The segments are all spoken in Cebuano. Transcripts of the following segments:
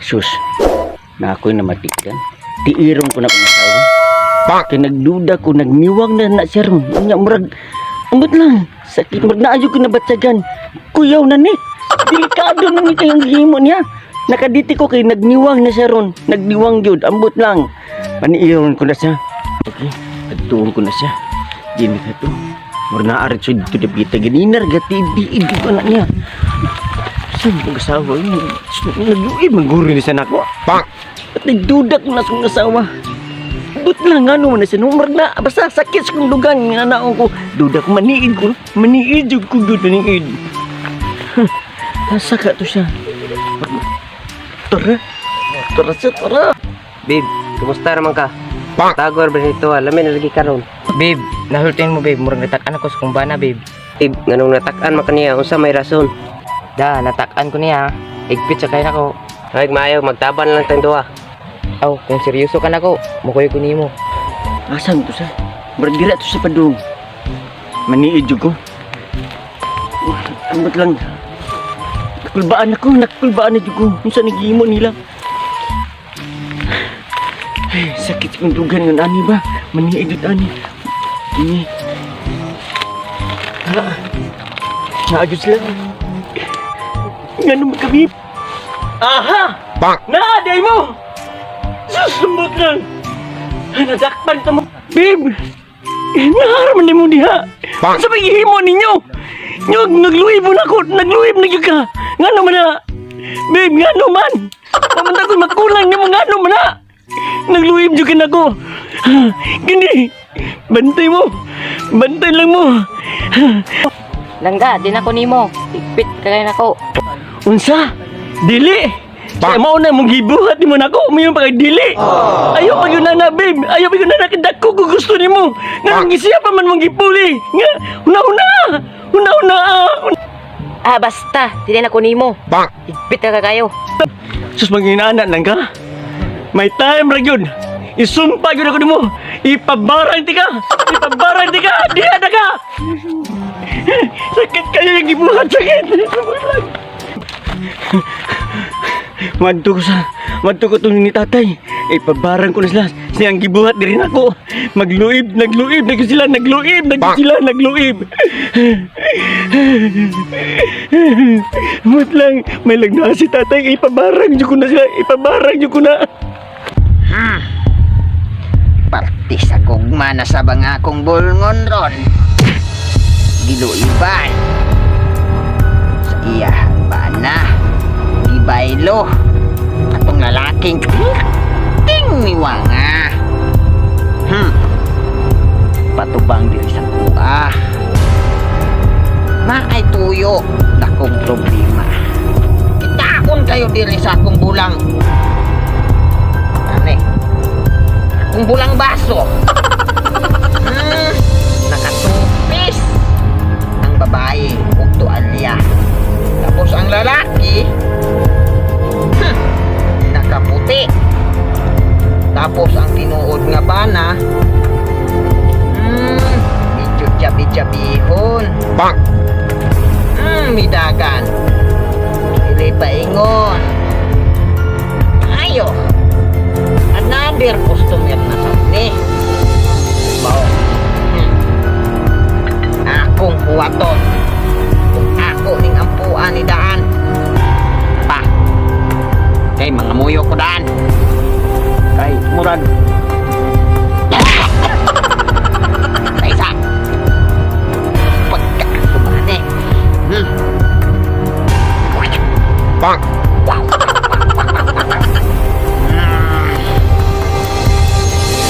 Sus, na ako'y namatikan. Tiiron ko na kong asawa. Kay nagduda ko, nagniwang na na siya ron. Unya, murag, ambot lang. Sakit, murag naayo ko nabatyagan. Kuyaw na ni. Delikado na ni kayong gihimo niya. Nakaditi ko kay nagniwang na siya ron. Nagniwang yun, ambot lang. Paniiron ko na siya. Okay, adtuon ko na siya. Di na ka to. Murag naarit siya dito dapita. Ganinar, gati, di, di ko na niya. Saan kong asawa? Nag-uib, maguri ni siya nako. At nagduda ko na sa kong asawa. But lang, ano man na siya. Numar na, basta sakit sa kong dugan. Nga naon ko, duda ko, maniid ko. Maniid jud ko, duda maniid. Asa ka to siya? Tara. Tara siya, tara. Babe, kumusta naman ka? Tagor ba nito? Alamin na lagi karon. Babe, nahultin mo babe, murag natak-an ako sa kumbana babe. Babe, nganong natak-an man kaniya unsa may rason? Da, natak-an ko niya. Igpit sa kay nako. Ay, maayo magtaban lang tayong duha. Aw, kung seryoso ka nako, mukuyo ko nimo. Asan to siya? Murag dira to siya padung. Maniid jud ko. Ambot lang. Nakulbaan ako, nakulbaan na jud ko. Unsa nagihimo nila? Ay, sakit kong dugan nga ani ba? Maniid jud ani. Ini. Ha. Naa jud sila. Ngano man kami? Aha! Naa day mo! Susumot lang! Nadakpan ka mo. Babe! Naharaman ni mo diha. Sa pagihimo ninyo? Nyog, nagluib mo na ako. Nagluib na gyud ka. Ngano man na? Babe, ngano man? Pamunta ko makulang nimo ngano man na? Nagluib jud ka nako. Gini. Bantay mo. Bantay lang mo. Langga, di na ko nimo. Igpit ka kay nako. Unsa? Dili. Kaya mao na mong gibuhat nimo nako, mayon pa kay dili. Ayo pa gyud na na, babe. Ayo pa gyud na na kay dako ko gusto nimo. Nga gisiya pa man mong gipuli. Nga una-una. Una-una. Ah, basta, di na ko nimo. Igpit ka kayo. Sus manginana lang ka. May time ra gyud. Isumpa gyud ako nimo. Ipabarang ti ka. Ipabarang ti ka. Diha na ka. Sakit kayo yung gibuhat sakit. Madto ko sa madto ko tong ni tatay. Ipabarang ko na sila. Siyang gibuhat diri nako. Magluib, nagluib, nag sila, nagluib, nag sila, nagluib. Mut lang, may lagna si tatay, ipabarang jud ko na sila, ipabarang jud ko na. Parte sa gugma na sa bang akong bulngon ron. Giluiban. Sa iyahang bana. Gibaylo. Atong lalaking ting niwanga. Patubang diri sa kuha. Maay tuyo. Dakong problema. Kitakon kayo diri sa akong bulang. Ane. Akong bulang baso. Nakatupis ang babae ug tualya. Tapos ang lalaki, nakaputi. Tapos ang tinuod nga bana, medyo jabi-jabihon. Midagan. Dili paingon. Ayo. Another customer na sa ni. Bao. Akong huwaton. Kung ako ning ampuan ni daan. Pa. Kay mga muyo ko daan. Kay murag Sa isa. Pagkakasumani.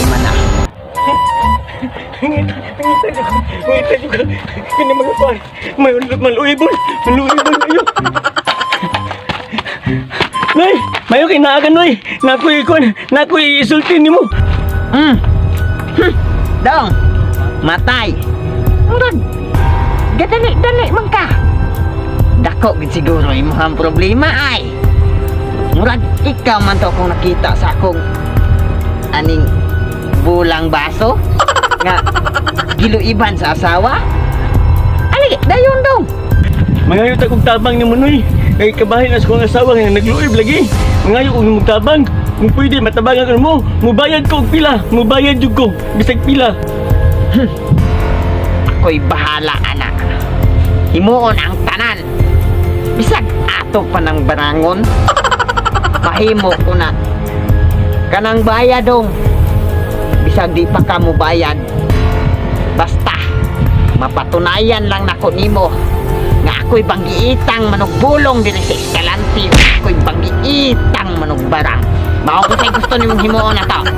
Mana. Ngita, ngita jud ko, ngita jud ko. Kini mga pare, may maluibon, maluibon ayo. Nay, mayo kay naagan noy. Nakoy ikon, nakoy isulti nimo. Dong, matay. Murag, gadali-dali man ka. Dako gid siguro imong problema ay. Murag ikaw man to akong nakita sa akong aning bulang baso nga giluiban sa asawa. Ali, dayon dong. Mangayo ta kog tabang nimo noy. Kay kabahin na sa kong asawa nga nagluib lagi. Mangayo og magtabang. Kung pwede matabangan ko mo, mubayad ko og pila, mubayad jud ko bisag pila. Ako'y bahala, anak. Himuon ang tanan. Bisag ato pa ng barangon. Mahimo ko na. Kanang bayad dong. Bisag di pa ka mo bayad. Basta, mapatunayan lang nako nimo nga ako'y banggiitang manugbulong dinhi sa Escalante. Ako'y banggiitang manugbarang. Mao ko say gusto nimong himuon na to.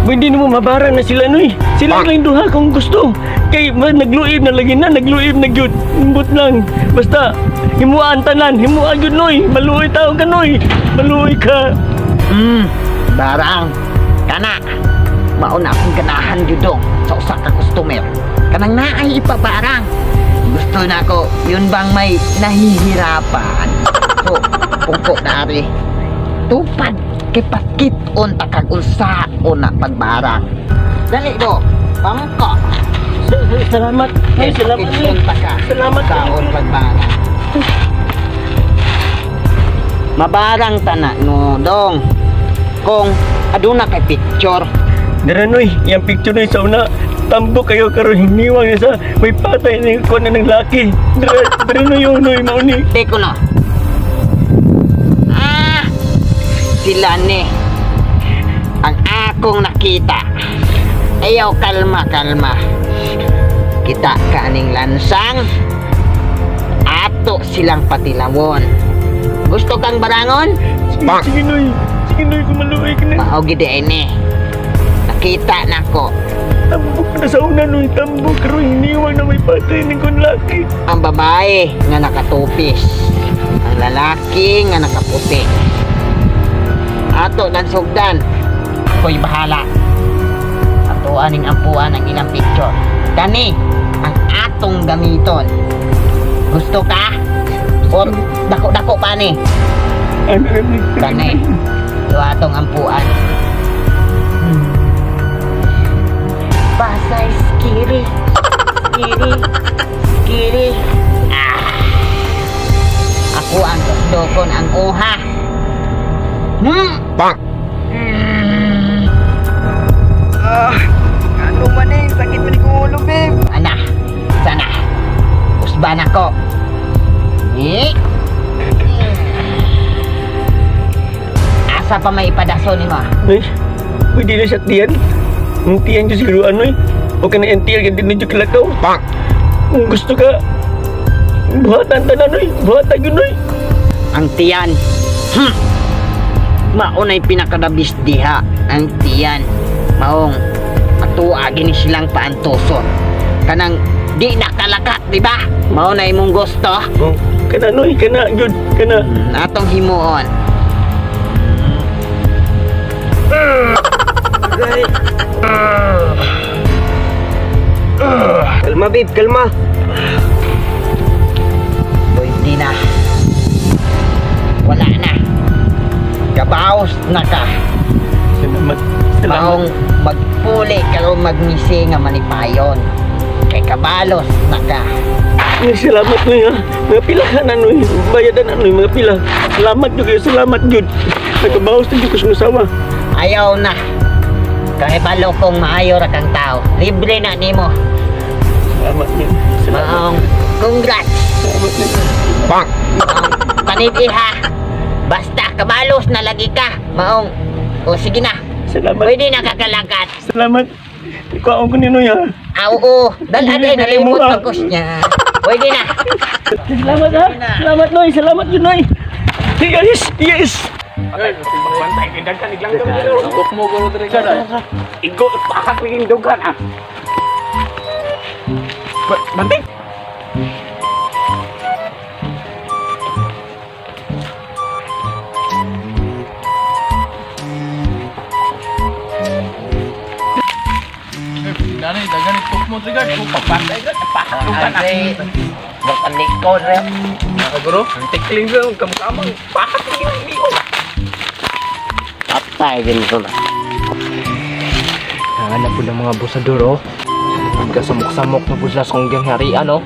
Pwede nimo mabarang na sila noy. Sila lang duha kung gusto. Kay man nagluib na lagi na, nagluib na gyud. Imbot lang. Basta himuan tanan, himuan gyud noy. Maluoy tawo ka noy. Maluoy ka. Barang. Kana. Mao na akong ganahan jud dong sa usa ka customer. Kanang naay ipabarang. Gusto na ako, yun bang may nahihirapan? So, pungko na ari. Tupad kay paskit-on ta kag unsaon na pagbarang. Dali do, pamungko. Salamat. Ay, salamat. Noy. Paskit-on ta ka. Salamat. Unsaon pagbarang. Mabarang tana no dong. Kung aduna kay picture. Dara noy, yang picture noy sa una. Tambo kayo karon hiniwang na sa may patay na ko na ng laki. Dara, dara noy oh, noy mao ni. Di ko no. Ah! Sila ni. Ang akong nakita. Ayaw, kalma, kalma. Kita ka aning lansang. Ato silang patilawon. Gusto kang barangon? Sige, sige noy. Sige noy, kumaluoy ka na. Mao gid ini. Nakita nako Tambok na sa una noy, tambok karon hiniwang na may patay ng kon laki. ang babae nga nakatupis. Ang lalaki nga nakaputi. Ato dan sugdan. Ako'y bahala. Ato aning ampuan ang ilang picture. Kani ang atong gamiton. Gusto ka? Or dako-dako pa ni? Ano ano? Kani. Ito atong ampuan. Pasay skiri. Skiri. Skiri. Ah. Ako ang dokon ang uha. Ano man eh, sakit man kong ulo, babe. Ana, sana. Usban ako. Eh. Asa pa may ipadaso nimo? Ay, pwede na siya tiyan. Ang tiyan dyan siguro ano eh. O ka na yung tiyan, ganyan na dyan kalakaw. Kung gusto ka, buhatan tanan oy. Buhatan yun oy. Ang tiyan. Maunay pinakadabis diha ang tiyan. Maong atua gini silang paantoson. Kanang di nakalakat, di ba? Mao na imong gusto. Oh, kana noy, kana gyud, kana. Atong himuon. Kalma, babe, kalma. Pwede na. Wala na. Kabaos na ka. Salamat. Salamat. Maong magpuli karon magmisi nga manipayon. Kay kabalos na ka. Ay, salamat noy ha. Mga pila ka na noy. Bayadan na noy, mga pila. Salamat jud kayo, salamat jud. Nagkabawas na jud ko sa asawa. Ayaw na. Kahibalo kong maayo ra kang tao. Libre na nimo. Salamat noy. Salamat. Maong congrats. Salamat noy. Maong panit iha. Basta kabalos na lagi ka. Maong o sige na. Salamat. Pwede na kakalakat. Salamat. Ikaw ko ni noy ha. Ah, oo. Dal Hindi, ay nalimot mo, ah. ko niya. Pwede na. Salamat ha. Salamat noy, salamat jud noy. Yes, yes. Igo, pakak yung dugan ah. Banting! Patay din ito na. Nanganap po ng mga abusador, oh. Nagkasamok-samok na po sila sa kong gangharian, oh.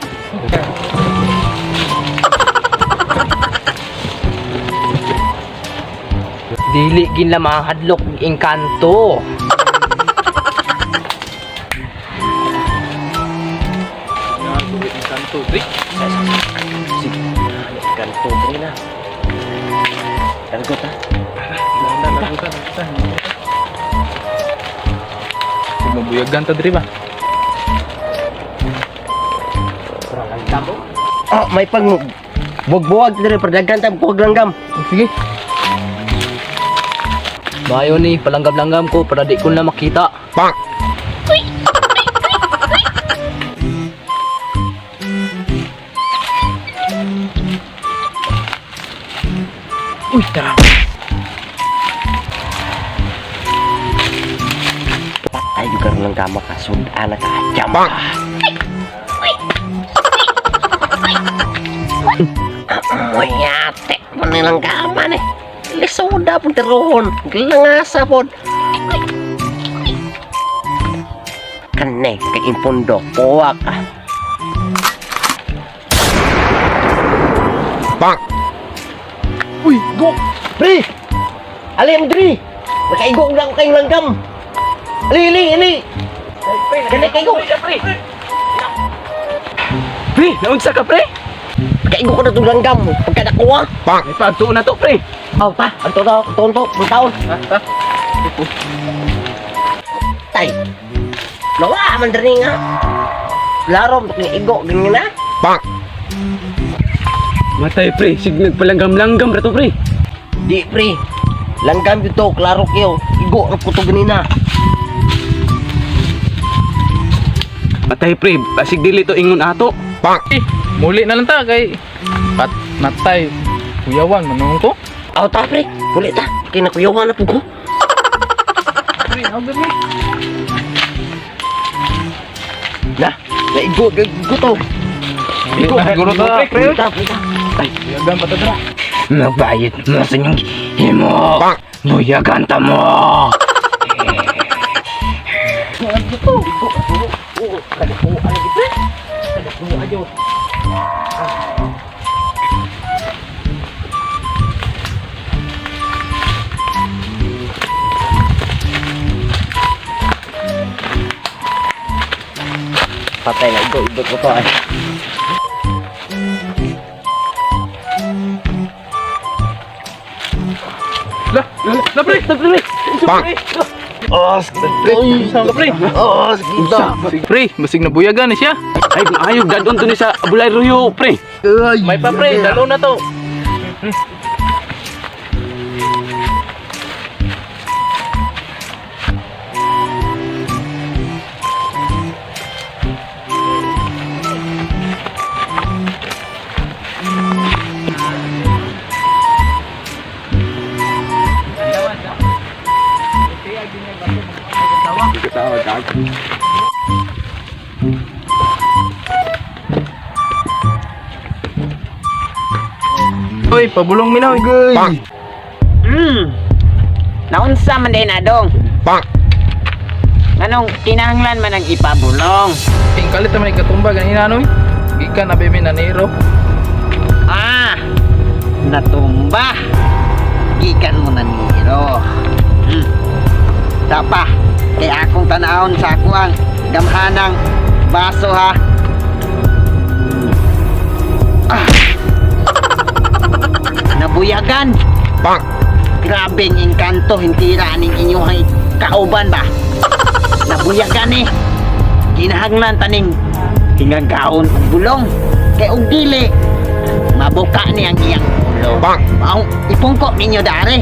Dili gin lang mahadlok engkanto. Engkanto, pre. Engkanto diri na. Largo ta. Mabuyagan ta diri ba? Oh, may pag buwag-buwag diri perdagan ta buwag langgam. Sige. Mayo ni, palanggam-langgam ko para di ko na makita. Uy, tara. Patay yung karon langgam ka sud-ana ka jam. Amoyate po nilang gama ni. Lisoda po tirohon. Gilangasa po. Kane, kay impondo. Puwa ka. Uy, go! Pre! Ali, Andri! Nakaigo lang ko kayong langgam! Ali, ali, ali! Kane, kaigo! Pre, naunsa ka pre? Nakaigo ko na itong langgam. Pagkadakuha. May pagtuon na to pre. Oh, ta! Ang to, to, to, to, taon. Ha? Tay! Nawa, man diri nga. Laro, igo, ganyan na. Matay pre, sig nagpalanggam-langgam ra to pre. Di, pre. Langgam yun to, klaro kayo. Igo, ang puto ganina. Matay pre, basig dili to ingon ato. Eh, muli na lang ta kay pat natay kuyawan manong ko. Aw, ta, pre. Huli ta. Kinakuyawan na po ko. Pre, ako gani. Na, naigo, igo to. Igo, siguro ta, pre. Huli ta, huli ta. Kuyagan pa ta dra. Magbayad mo sa inyong himo. Buyagan ta mo. Patay na, igo, igo ko to ay. La, la, la pre, la pre. Pre, Oh, pre, sa ka pre. Oh, sige Pre, basig nabuyagan ni siya. Ay, ayog dadon to ni sa Bulay Ruyo pre. May pa pre, dalo na to. Uy, pabulong minaw. Naunsa man din na dong. Anong kinahanglan man ang ipabulong? Tingkalit naman ikatumba ganina noy. Gikan na bebe na nero. Ah, natumba. Gikan mo na niro. Tapa, kay akong tanahon sa ako ang gamhanang baso ha. Ah. Nabuyagan. Grabeng engkanto hintira ning inyong kauban ba? Nabuyagan eh. Kinahanglan taning hingagaon og bulong. Kay og dili mabuka ni ang iyang ulo. Maong ipungko ninyo dari.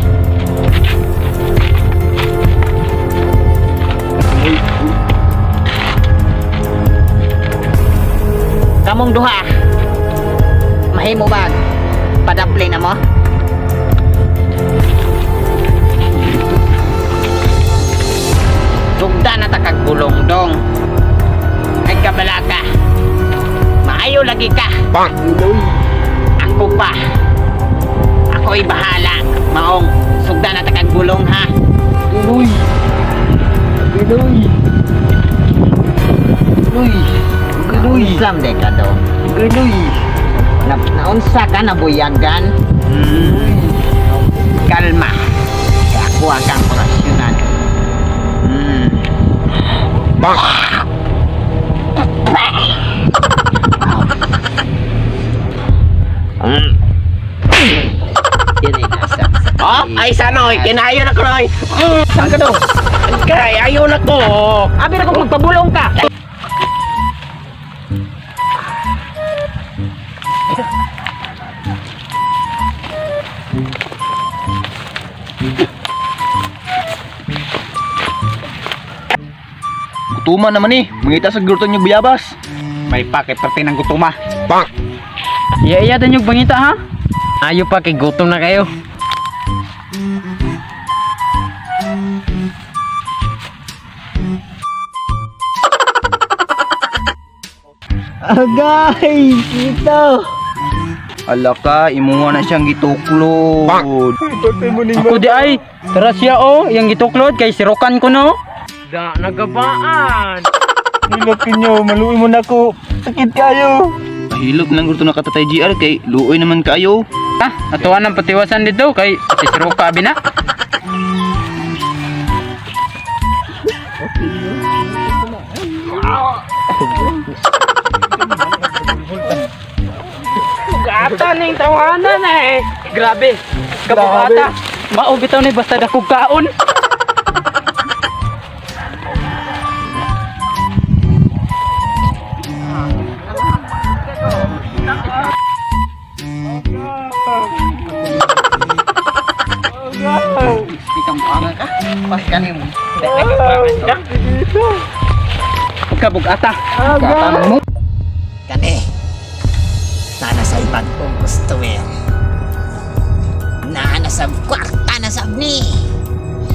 Kamong duha. Mahimo ba? Padapli na mo? Sugda na ta kag bulong dong. Ay kabalaka. Maayo lagi ka. Ako pa. Ako'y bahala. Maong sugda na ta kag bulong ha. Uy! Ganoy! Uy! Ganoy! Islam de ka dong. Ganoy! Na, naunsa ka nabuyagan? Kalma. Oh, ay sana oy, kinayo na ko oy. Saan ka do? Kay ayo na ko. Abi ra kung magpabulong ka. Gutuma naman eh. Mangita sa gruto nyo buyabas. May paket parte ng gutuma. Iya iya tanyog bangita ha. Ayo pa kay gutom na kayo. Agay, kita. Ala ka, imuha na siyang gituklod. Ako di ay. Tara siya oh, yang gituklod kay sirokan ko no. Da nagabaan. Hilop ng gruto na katatay GR kay luoy naman kayo. Ah, atuan ang patiwasan dito kay si siroka abi na. Gata ning tawanan eh. Grabe. Kabugata. Mao bitaw ni basta dakog kaon. Kabugata. Kani. Nana sa ibang kong customer. Nana sa kwarta na sab ni.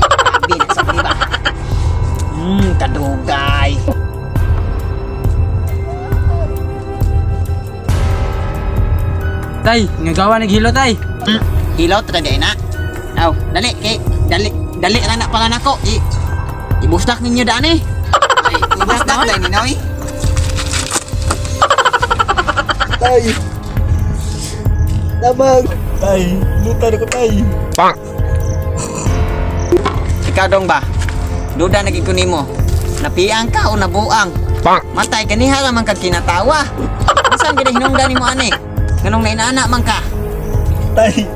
Abi na sab ni ba? Kadugay. Tay, ngagawa naghilo tay. Hilot ra di na. Aw, dali kay dali dali ra na pala nako. I ibustak ninyo daan eh. Ay, ibustak dai ni Noy. Tay, luta na ko tay. Ikaw dong ba? Duda na gid ko nimo. Napiang ka o nabuang? Matay ganiha ra man kag kinatawa. Unsa ang ginahinungdan nimo ani? Nganong nainaana man ka? Tay,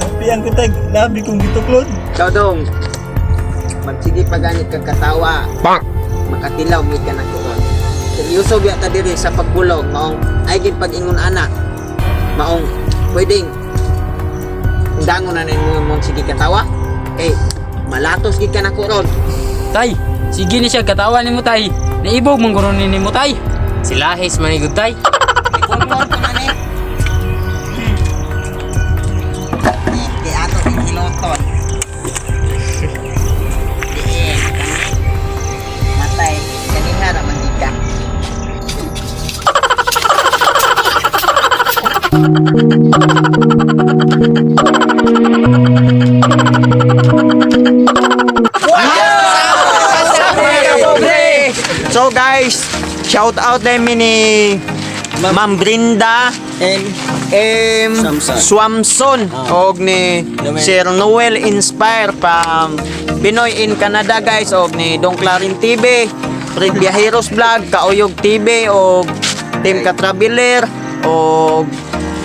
napiang ko tay, labi kong gituklod. Ikaw dong. Magsige pa ganit kag katawa. Makatilaw mi ka na kuon. Seryoso biya ta diri sa pagbulog maong ay gid pag-ingon ana. Maong pwedeng undangon na nimo mong sige katawa. Kay malatos gid ka na kuron. Tay, sige ni siya katawa nimo tay. Naibog mong guro ni nimo tay. Silahis manigud tay. Ipon ko na ni. Di ato hiloton. Di matay kaniha ra man gid ka. So guys, shout out namin ni Ma'am Brinda M. M. Swamson og ni Sir Noel Inspire from Pinoy in Canada guys og ni Dong Clarin TV, Fred Viajeros Vlog, Kauyog TV og Team Katraveler og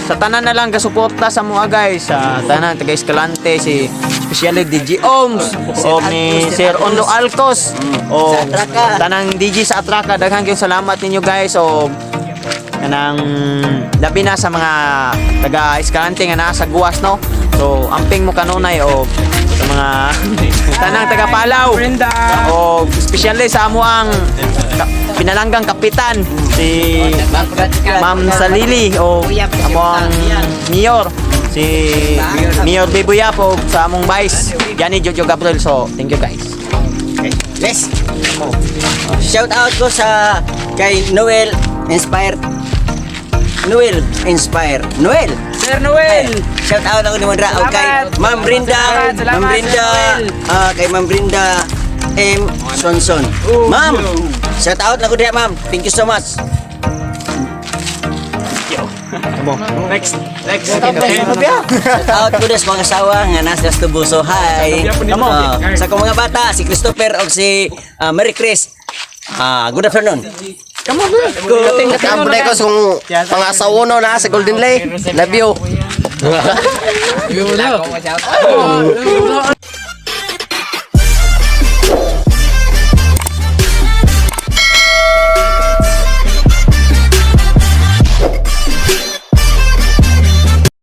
sa tanan na lang gasuporta sa mua guys, sa tanan taga Escalante, si especially DJ Oms og ni Sir Ondo Alcos og tanang DJ sa Atraca. Daghan kayong salamat ninyo guys og kanang labi na sa mga taga Escalante nga naa sa Guas no. So amping mo kanunay og sa mga tanang taga Palaw og especially sa amo ang pinalanggang kapitan si Ma'am Salili o amo ang mayor si Mayor Bibuyap o sa among vice Yani Jojo Gabriel. So thank you guys. Yes. Shout out ko sa kay Noel Inspire. Noel Inspire. Noel. Sir Noel. Shout out ako ni Mondra o kay Ma'am Brinda, Salamat, salamat, Ma'am Brinda, Sir Noel. kay Ma'am Brinda M. Sonson. Ma'am, shout out na ko diha, ma'am. Thank you so much. Next. Next. Shout out ko sa mga asawa nga nasa Tubuso. Hi. Sa akong mga bata, si Christopher o si Mary Chris. Ah, good afternoon. Kamu ko sung pangasawa no na sa Golden Lake. Love you.